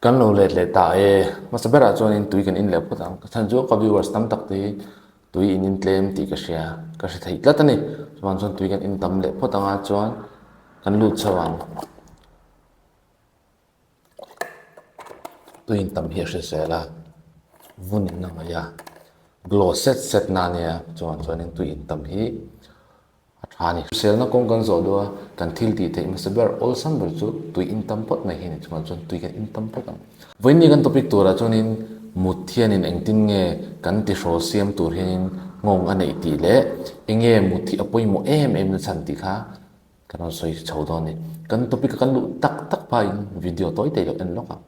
Kan lo let leh ta e. Hmasa berah chuanin tui kan in leh phawt ang. Ka chhan chu ka viewers tam tak te hi tui in in tlem tih ka hria, ka hre thei tlat a ni. Chuvang chuan tui kan in tam leh phawt anga chuan kan lut chho ang. Tui in tam hi a hrisel a, vun in a ngaih a, glow set set na ania chuvang chuanin tui in tam hi A tha a ni. Hriselna kawng kan zawh duh a, kan thil tih theih hmasa ber awlsam ber chu tui in tam phawt mai hi a ni. Chuvang chuan tui kan in tam phawt ang. Vawiinni kan topic turah chuanin mut hianin engtin nge kan tihrawl siam tur hianin nghawng a neih tih leh enge mut hi a pawimawh em em na chhan tih kha kan rawn sawi chho dawn a ni. Kan topic a kan luh tak tak pahin video tawi tawi lo en lawk ang.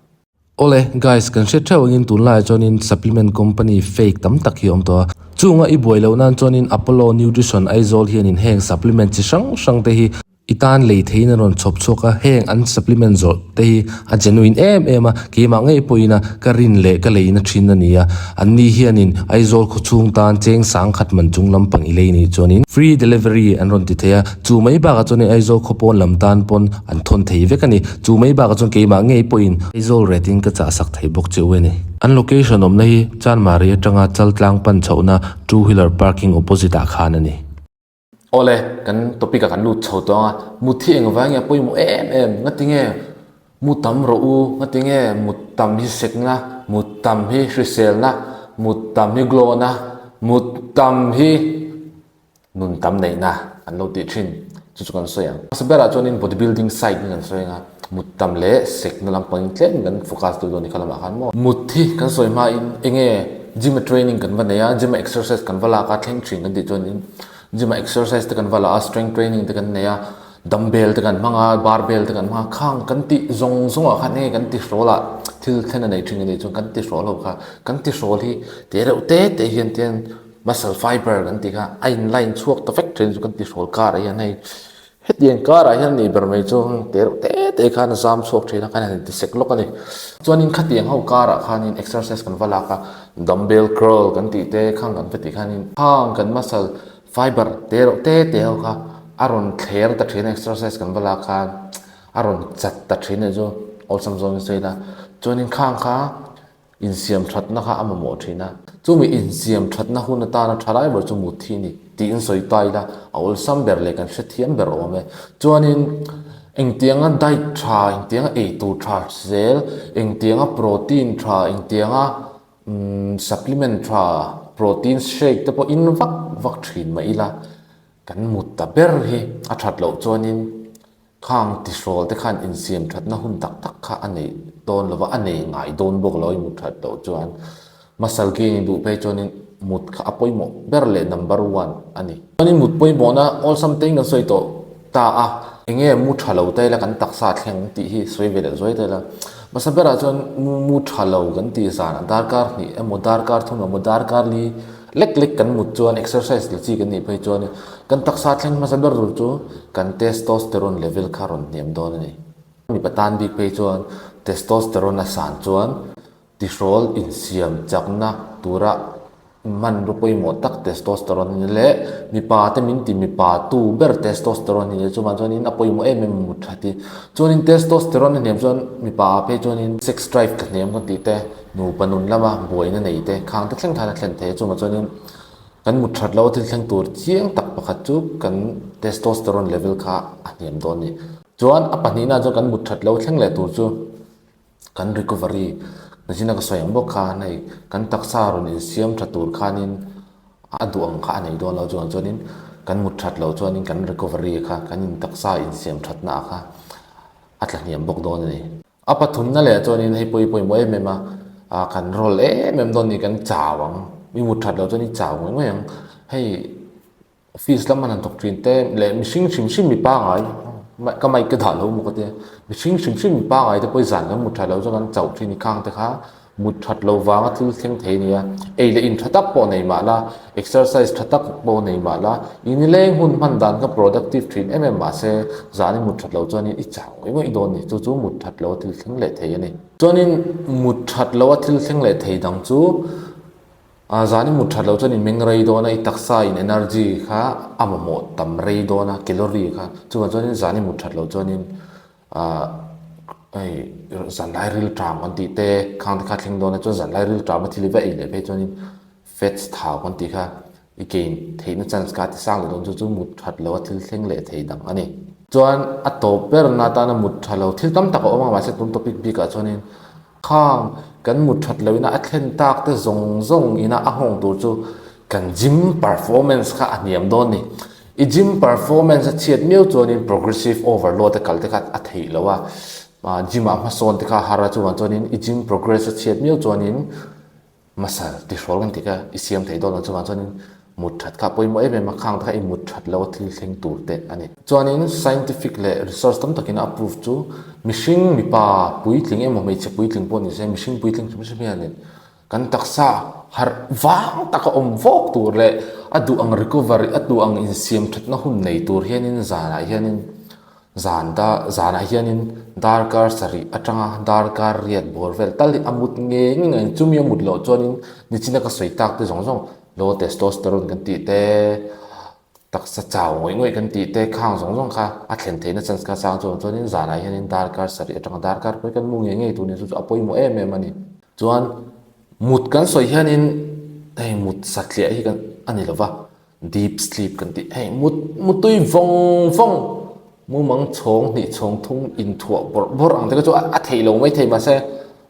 Awle, guys, kan hre theuh angin tunlaiah chuanin supplement company fake tam tak hi a awm tawh a. Chunga i buai loh nan chuanin Apollo Nutrition Aizawl hianin heng supplement chi hrang hrang te hi i tan lei theiin a rawn chhawp chhuak a, heng an supplement zawrh te hi a genuine em em a, keimah ngei pawhin a ka rin leh ka leina thin a ni a. Anni hianin Aizawl khawchhung tan cheng sangkhat man chung lampang i lei nih chuanin free delivery an rawn ti thei a, chu mai bakah chuanin Aizawl khawpawn lam tan pawn an thawn thei vek a ni. Chu mai bakah chuan keimah ngei pawhin Aizawl retin ka chah sak thei bawk che u a ni. An location awmna hi Chanmari atanga Chaltlang pan chhohna two wheeler parking opposite ah khan a ni. Awle, kan topic ah kan lut chho tawh ang a, mut hi engvai nge a pawimawh em em, ngati nge mu tam rawh u, ngati nge mut tam hi sekna, mut tam hi hriselna, mut tam hi glawna, mut tam hi. Nun tam neihna an lo tih thin chu chu kan sawi ang. Hmasa berah chuanin body building side in kan sawi ang a, mut tam leh sekna lampangin tlem kan focus deuh dawn ni kha lamah khan maw. Mut hi kan sawi hmain enge gym a training kan va nei a, gym a exercise kan va lak a thleng thin kan tih chuanin gym a exercise te kan va la a, strength training te kan nei a, dumbbell te kan hmang a, barbell te kan hmang a, khang kan tih zawng zawng ah khan enge kan ti hrawl ah thil thlen a nei thin a nih chuan kan ti hrawl ho kha kan ti hrawl hi te reuh te te hian tian Muscle fiber kan tih kha a in line chhuak ta vek thin chu kan ti hrawl karah hian hei hetiang karah hian nih ber mai chu te reuh te te khan a zam chhuak thin a khan a han inti sek lawk a ni. Chuanin khatiang ho karah khanin exercise kan va lak a dumbbell curl kan tih te khang kan va tih khanin khang kan muscle fiber te reuh te te ho kha a rawn thler ta thin a exercise kan va lak khan a rawn chat ta thin a chu awlsam zawngin sawi ila chuanin khang kha Insiam thatna kha a mamawh thin a, chumi insiam thatna hun atana tha lai ber chu mut hi a ni tiin sawi ta ila a awlsam ber leh kan hrethiam ber awm e. Chuanin engtianga diet tha, engtianga eitur tha zel, engtianga protein tha, engtianga supplement tha, protein shake te pawh in vak vak thin mah ila kan mut ta ber hi a that loh chuanin Khang tihrawl te khan insiam thatna hun tak tak kha a nei dawn lo va, a nei ngai dawn bawk lo i mut that loh chuan. Muscle gain i duh phei chuanin mut kha a pawimawh ber leh number one a ni. Chuanin mut pawimawhna awlsam tein kan sawi tawh ta a, enge mu tha lo ta ila kan taksa thleng tih hi sawi ve leh zuai ta ila. Hmasa berah chuan mu tha lo kan tih zanah darkar hnih emaw darkar thum emaw darkar li Lek lek kan mut chuan exercise la chi kan nih phei chuan kan taksa thleng hmasa ber tur chu kan testosterone level kha rawn hniam dawn a ni. Mipa tan bik phei chuan testosterone a san chuan tihrawl insiam chakna tura hmanraw pawimawh tak testosterone a ni leh mipa te min ti mipa tu ber testosterone a ni leh chuvang chuanin a pawimawh em em mut that hi. Chuanin testosterone a hniam chuan mipa ah phei chuanin sex drive ka hniam kan tih te Nupa nun lama buaina nei te khang te thleng khan a thlen thei a, chungah chuanin kan mut that loh a thil thleng tur chiang tak pakhat chu kan testosterone level kha a hniam dawn a ni. Chuan a pahnihna chuan kan mut that loh thleng leh tur chu kan recovery nachina ka sawi ang bawk khan hei kan taksa rawn insiam tha tur khanin a duh ang kha a nei dawn lo chungah chuanin kan mut that loh chuanin kan recovery kha kan in taksa insiam thatna ah kha a tla hniam bawk dawn a ni. A pathumna leh chuanin hei pawh i pawimawh em em a, ah kan rawl em em dawn ni kan chau ang, i mut that loh chuan i chau ngawih ngawih ang, hei office lam an han thawk thin te leh mihring hrim hrim mi pangai ka mic ka dah lo maw ka tia, mihring hrim hrim mi pangai te pawh i zan kan mut that loh chuan kan chauh thin i khang te kha Mut that lo vanga thil thleng thei a nia, ei leh in tha tak pawh nei mah la, exercise tha tak pawh nei mah la, i nileng hun hman dan kha productive thin em em mah se, zan i mut that lo chuanin i chau ngawih ngawih dawn ni, chu chu mut that lo a thil thleng leh thei a ni. Chuanin mut that lo a thil thleng leh thei dang chu, zan i mut that lo chuan i meng rei dawn a, i taksa in energy kha a mamawh tam rei dawn a, calorie kha, chuvang chuanin zan i mut that lo chuanin. Hei zanlai rilṭam kan tih te khang te kha thleng dawn a chuan zanlai rilṭam a thil i va ei leh phei chuanin fats thau kan tih kha i gain theihna chance kha a ti sang leh dawn chu chu mut that lo a thil thleng leh thei dang a ni. Chuan a tawp ber na atana mut tha lo thil tam tak a awm a mahse tun topic bikah chuanin Khang kan mut that loh ina a thlen tak te zawng zawng ina a nghawng tur chu kan gym performance kha a hniam dawn ni. I gym performance a chhiat miau chuanin progressive overload a kal te kha a theih loh a, gym ah hmasawn te kha a har a chuvang chuanin i gym progress a chhiat miau chuanin Masal tihrawl kan tih kha i siam thei dawn lo chuvang chuanin mut that kha a pawimawh em em a, khang te kha i mut that lo a thil thleng tur te a ni. Chuanin scientific leh research tam takin a prove chu mihring mipa puitling emaw hmeichhe puitling pawh ni se mihring puitling hrim hrim hianin kan taksa harh vang taka awm vawk tur leh a duh ang recovery a duh ang insiam thatna hun nei tur hianin zanah hianin Zan da zanah hianin darkar sarih atanga darkar riat bawr vel tal hi a mut ngei ngei ang. Chumi a mut loh chuanin nichina ka sawi tak te zawng zawng low testosterone kan tih te, taksa chau ngawih ngawih kan tih te khang zawng zawng kha a thlen theihna chance kha sang chuan chuanin zanah hianin darkar sarih atanga darkar pawh hi kan mu ngei ngei tur ni chu chu a pawimawh em em a ni. Chuan mut kan sawi hianin hei mut satliah hi kan a ni lo va. Deep sleep kan tih hei mut mutui vawng vawng mumang chhawng hnih chhawng thum inthuah bawrh bawrh ang te kha chu a theih lo mai thei mahse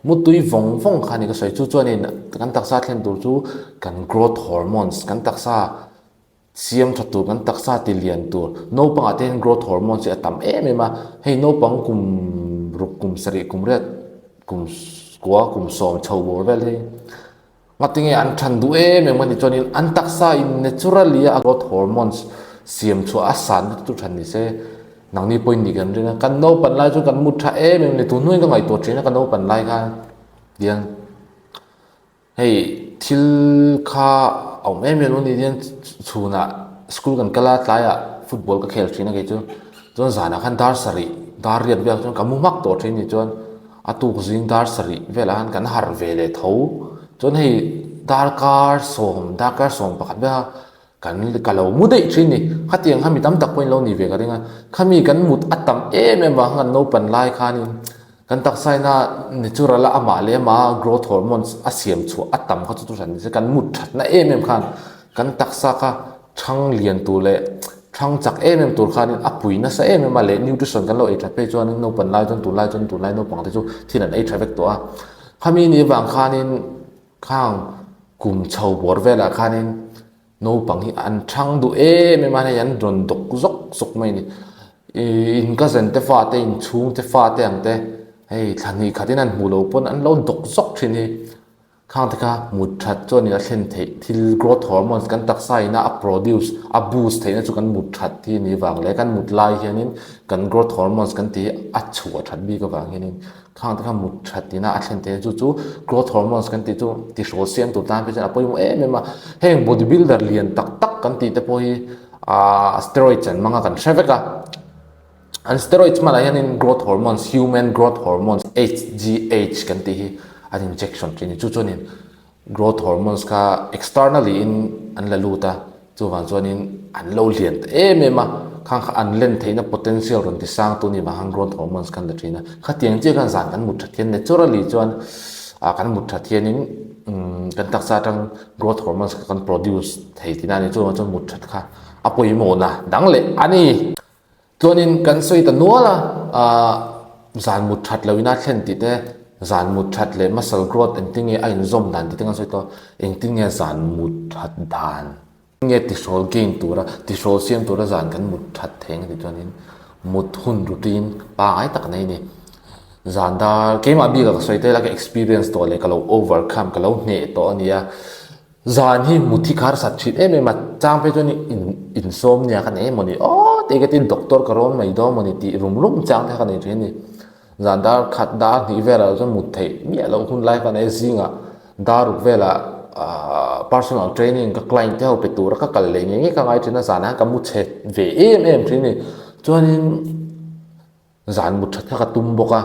mutui vawng vawng kha ni ka sawi chu chuanin kan taksa thlen tur chu kan growth hormones kan taksa siam tha tur kan taksa ti lian tur naupangah te hian growth hormones hi a tam em em a hei naupang kum ruk kum sarih kum riat kum kua kum sawm chho bawr vel hi. Ngatinge an than duh em em anih chuanin an taksa in naturally a growth hormones siam chhuah a san lutuk chu than ni se nangni pawhin nih kan ring a, kan naupan lai chu kan mut tha em em a ni, tun hnuaiin ka ngaihtuah thin a ka naupan lai khan tiang hei thil kha a awm em em lo ni hian chhunah school kan kal a tlaiah football ka khel thin a kei chu chuan zanah khan dar sarih dar riat velah chuan ka mu hmak tawh thin ni chuan. A tuk zing dar sarih velah khan kan harh ve leh tho. Chuan hei darkar sawm, darkar 11 veka kan ka lo mu daih thin ni. Khatiang kha mi tam tak pawhin lo ni ve ka ring a. Khami kan mut a tam em em vang khan kan naupan lai khanin kan taksa ina natural a amah leh amah growth hormones a siam chhuah a tam kha chu chu hran ni se kan mut thatna em em khan kan taksa kha Thang lian tur leh thang chak em em tur khanin a pui nasa em em a leh nutrition kan lo ei that phei chuanin naupan lai chuan tunlai chuan tunlai naupang te chu thil an ei tha vek tawh a. Khami ni avang khanin khang kum chho bawr velah khanin naupang hi an thang duh em em a hei an rawn dawk zawk zawk mai a ni. Ih in cousin te fate in chhung te fate ang te hei thla hnih khatin an hmuh loh pawn an lo dawk zawk thin hi. Khang te kha mut that chuan in a thlen theih thil growth hormones kan taksa ina a produce a boost theihna chu kan mut that hi a nih vang leh kan mut lai hianin kan growth hormones kan tih hi a chhuah that bik avang hianin khang te kha mut that ina a thlen theihna chu chu growth hormones kan tih chu tihrawl siam tur tan phei chuan a pawimawh em em a. Heng body builder lian tak tak kan tih te pawh hi aah steroids an hmang a kan hre vek a. An steroids hmanah hianin growth hormones, human growth hormones, HGH kan tih hi an injection thin a ni. Chu chuanin growth hormones kha externally in an la lut a, chuvang chuanin an lo lian ta em em a, khang kha an len theihna potential rawn ti sang tu ni vang khan growth hormones kha an la thin a. Khatiang chiah khan zan kan mut that hian naturally chuan ah kan mut that hianin kan taksa atang growth hormones kha kan produce thei tihna a ni. Chuvang chuan mut that kha a pawimawhna dang leh a ni. Chuanin kan sawi ta nual a, aah zan mut that loh ina thlen tih te, zan mut that leh muscle growth engtin nge a inzawm dan tih te kan sawi tawh a, engtin nge zan mut that dan nge tihrawl gain tura tihrawl siam tura zan kan mut that thei ang tih chuanin mut hun routine pangngai tak nei a ni. Zan dar keimah bikah ka sawi tel a, ka experience tawh leh ka lo overcome ka lo hneh tawh a nia. Zan hi mut hi khar sat thin em em a, chang phei chuan in insawm nia ka nei em mawni aw tih ka tin doctor ka rawn mai dawn mawni tih rum rum chang te kha ka nei thin a ni. Zan dar khat dar hnih velah chuan mut theih miah loh hun lai kha nei zingah dar ruk velah ahh personal training ka client te ho pe tura ka kal leh ngei ngei ka ngai thin a, zanah hian ka mu chhe ve em em thin a ni. Chuanin. Zan mut that kha ka tum bawk a,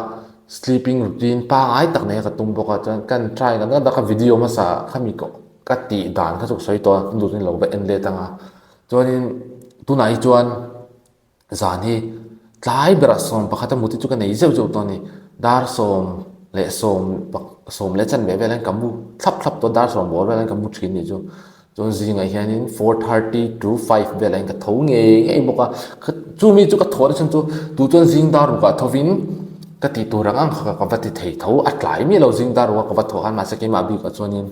sleeping routine pangngai tak nei kha ka tum bawk a, chuan kan try ngat ngat a ka video hmasa khami ka tih dan kha chu ka sawi tawh a, lut in lo va en let ang a, chuanin tunah hi chuan zan hi tlai berah 11 a mut hi chu ka nei zeuh zeuh tawh a ni. Dar 10 leh sawm 10 leh chanve vel hian ka mu thlap thlap tawh dar 10 bawr vel hian ka mu thin nih chu. Chuan zingah hianin 4:30 to 5 velah hian ka tho ngei ngei bawk a. Chumi chu ka thaw na chhan chu tu chuan zing dar rukah thovin ka tih tur ang ang kha ka va ti thei tho a tlai miah lo zing dar rukah ka va thaw khan mahse keimah bikah chuanin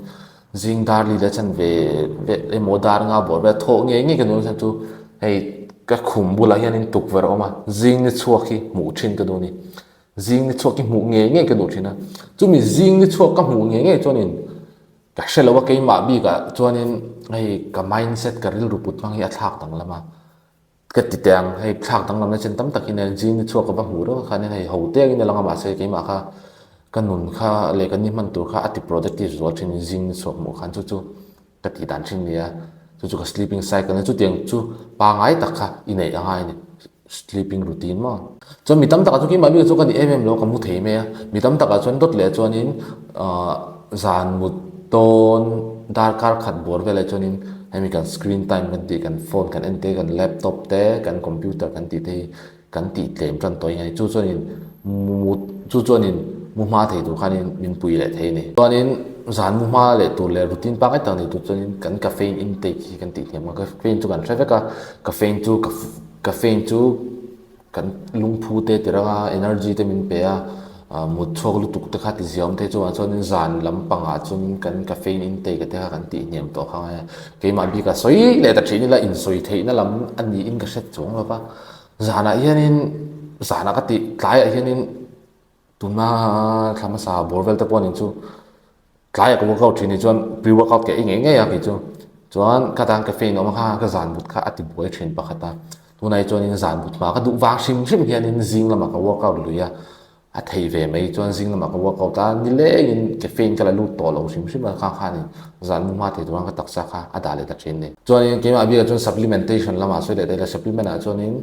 zing dar li leh chanve vel emaw dar nga bawr vel thawh ngei ngei ka duh na chhan chu hei ka khum bulah hianin tukverh a awm a zing ni chhuak hi hmuh thin ka duh a ni. Zing ni chhuak hi hmuh ngei ngei ka duh thin a chumi zing ni chhuak ka hmuh ngei ngei chuanin Ka hre lo a keimah bikah chuanin hei ka mindset ka rilru put hmang hi a thlak danglam a, ka ti teh ang hei thlak danglam na chen tam tak hi nen zing ni chhuak ka va hmuh reuh khanin hei ho te angin a lang a mahse keimah kha ka nun kha leh ka ni hman tur kha a ti productive zual thin zing ni chhuak hmuh khan chu chu ka tih dan thin nia chu chu ka sleeping cycle nia chutiang chu pangai tak kha i neih a ngai a ni. Sleeping routine maw? Chuan mi tam takah chuan keimah bikah chuan ka ni em em lo, ka mu thei mai a. Mi tam takah chuan dawt leh chuanin ahh zan mut tawn darkar khat bawr velah chuanin hemi kan screen time kan tih kan phone kan en te kan laptop te kan computer kan tih te hi kan tih tlem tan tawh a ni. Chu chuanin mut chu chuanin mu hma thei tur khanin min pui leh thei a ni. Chuanin zan mu hma leh tur leh routine pangngai tak nei tur chuanin kan caffeine intake hi kan tih hniam a, caffeine chu kan hre vek a, caffeine chu Caffeine chu kan lungphu te ti rang a, energy te min pe a, mut chhuak lutuk te kha ti ziah awm thei chuvang chuanin zan lampangah chuanin kan caffeine intake te kha kan tih hniam tawh kha ngai a, keimah bikah sawi leh ta thin ila insawi theihna lam a niin ka hre chuang lo va, zanah hianin zanah ka tih tlaiah hianin Tuna thla hmasa bawr vel te pawh nih chu tlaiah ka workout thin nih chuan pre workout ka ei ngei ngei a kei chu chuan ka tan caffeine awm a kha ka zan but kha a ti buai thin pakhat a tunah hi chuanin zan but hma ka duh vang hrim hrim hianin zing lamah ka workout lui a a thei ve mai chuan zing lamah ka workout a nilengin caffeine ka la lut tawh lo hrim hrim a khang khanin zan mu hma thei turin ka taksa kha a dah leh ta thin a ni chuanin keimah bikah chuan supplementation lamah sawi leh daih ila supplement ah chuanin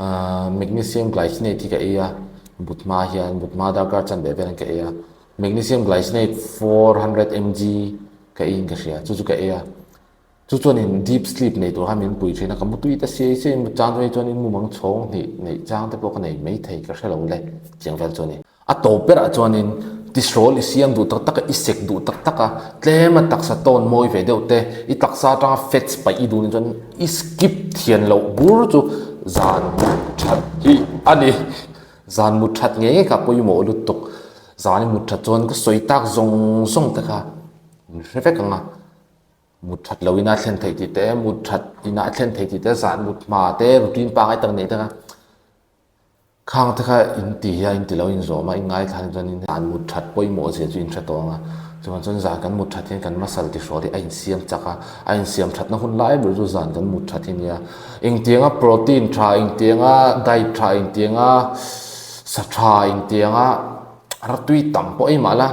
Ahh magnesium glycinate hi ka ei a, but hma hian but hma darkar chanve vel hian ka ei a, magnesium glycinate 400 mg ka ei in ka hria chu chu ka ei a, chu chuanin deep sleep nei tur khan min pui thin a, ka mutui ta siai siai mut chang te chuanin mumang chhawng hnih neih chang te pawh ka nei maithei ka hre lo le chiang vel chu a ni. A tawp berah chuanin tisrawl i siam duh tak tak a, i sek duh tak tak a, tlema taksa tawn mawi ve deuh te, i taksa atanga fats paih i duh nih chuan i skip thian loh bur chu zan mut that hi a ni. Zan mut that ngei ngei kha pawimawh lutuk. Zan i mut that chuan ka sawi tak zawng zawng te kha min hre vek ang a, mut that loh ina thlen theih tih te, mut that ina a thlen theih tih te, zan mut hma te, routine pangngai tak neih te kha. Khang te kha in ti hi a in ti lo in zawm a, in ngaithla ni chuan in zan mut that pawimawh zia chu in hre tawng a, chuvang chuan zan kan mut that hian kan muscle ti hrawt hi a insiam chak a, a insiam thatna hun lai ber chu zan kan mut that hi nia. Engtianga protein tha, engtianga diet tha, engtianga sa tha, engtianga ratui tam pawh ei mah la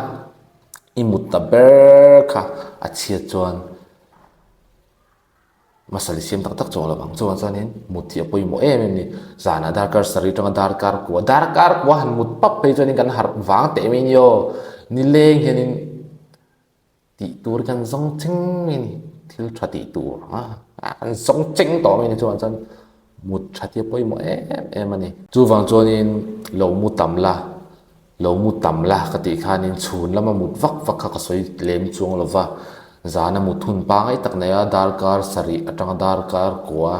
i mut ta ber kha a chhiat chuan Masal i siam tak tak chuang lo vang chuan chuanin mut hi a pawimawh em em a ni. Zanah darkar sarih atanga darkar kua, darkar kua han mut pap phei chuanin kan harh vang teh mai a ni aw. Nileng hianin tih tur kan zawng cheng mai a ni, thil tha tih tur a kan zawng cheng tawh mai a ni chuan chuan mut tha hi a pawimawh em em a ni. Chuvang chuanin lo mu tam la. Lo mu tam la ka tih khanin chhun lama mut vak vak kha ka sawi lem chuang lo va, zana mut hun pangai tak nei a, darkar sarih atanga darkar kua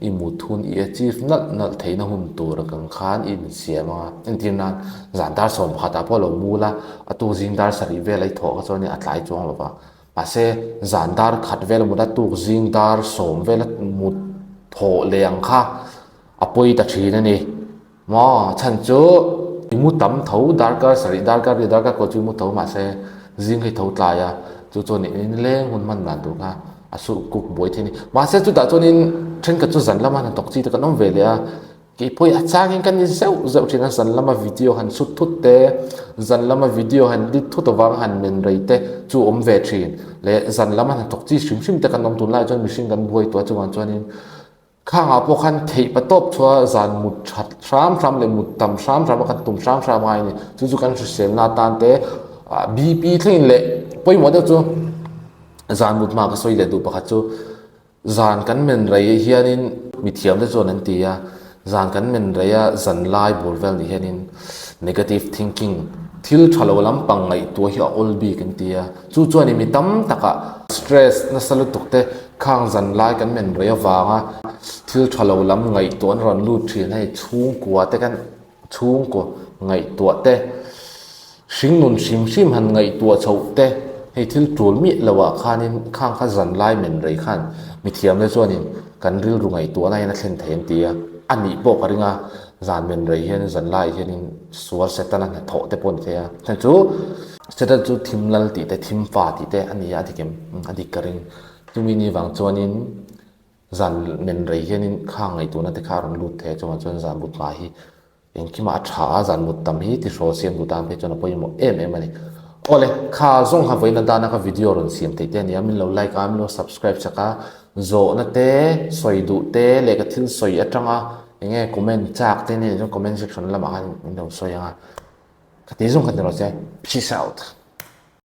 i mut hun i achieve nalh nalh theihna hun tur a kang khan i insiam ang a, entir nan zan dar 11 ah pawh lo mu la, a tuk zing dar sarih vel a i thawh kha chuan a tlai chuang lo va, mahse zan dar khat vel a mut a tuk zing dar sawm vel a mut thawh leh ang kha a pawi ta thin a ni. Maw, chhan chu i mu tam tho, darkar sarih, darkar riat, darkar kawt chu i mu tho mahse zing hi tho tlai a, chu chuan i nileng hun hman dan tur kha a suh kuk buai thei a ni. Mahse chutah chuanin thenkhat chu zan lama hnathawk chi te kan awm ve leh a, keipawh hi a changin kan ni zeuh zeuh thin a, zan lama video han chhut thut te, zan lama video han edit thut avanga han men rei te chu awm ve thin leh zan lama hnathawk chi hrim hrim te kan awm tunlaiah chuan mihring kan buai tawh a chuvang chuanin Khangah pawh khan theih pa tawp chua zan mut that hram hram leh mut tam hram hram a kan tum hram hram ngai a ni. Chu chu kan hriselna atan te BP thlengin leh pawimawh deuh chu zan mut hma ka sawi leh duh pakhat chu zan kan men rei hianin mithiam te chuan an ti a, zan kan men rei a zan lai bur vel ni hianin. Negative thinking, thil tha lo lampang ngaihtuah hi a awl bik an ti a, chu chuan i mi tam takah stress nasa lutuk te khang zan lai kan men rei avanga thil tha lo lam ngaihtuah an rawn lut thin hei chhungkua te kan chhungkua ngaihtuah te hringnun hrim hrim han ngaihtuah chhoh te hei thil tul miah lo ah khanin khang kha zan lai men rei khan mithiam te chuanin kan rilru ngaihtuahna hian a thlen thei an ti a, a nih pawh ka ring a. Zan men rei hian zan lai hianin sual Setana hnathawh te pawh a ni thei a. Chhan chu Setan chu thim lal tih te, thim fa tih te a ni a, a dik em? A dik ka ring. Chumi ni vang chuanin zan men rei hianin kha ngaihtuahna te kha a rawn lut thei a, chuvang chuan zan mut hma hi engkimah a tha a, zan mut tam hi tihrawl siam duh tan phei chuan a pawimawh em em a ni. Awle, kha zawng kha vawiin atana ka video rawn siam theih te a ni a, min lo like a, min lo subscribe chak a, zawhna te, sawi duh te leh ka thil sawi atanga Enge comment chak te nen chuan comment section lamah khan min lo sawi ang a, ka ti zawng kha ni rawh se, peace out.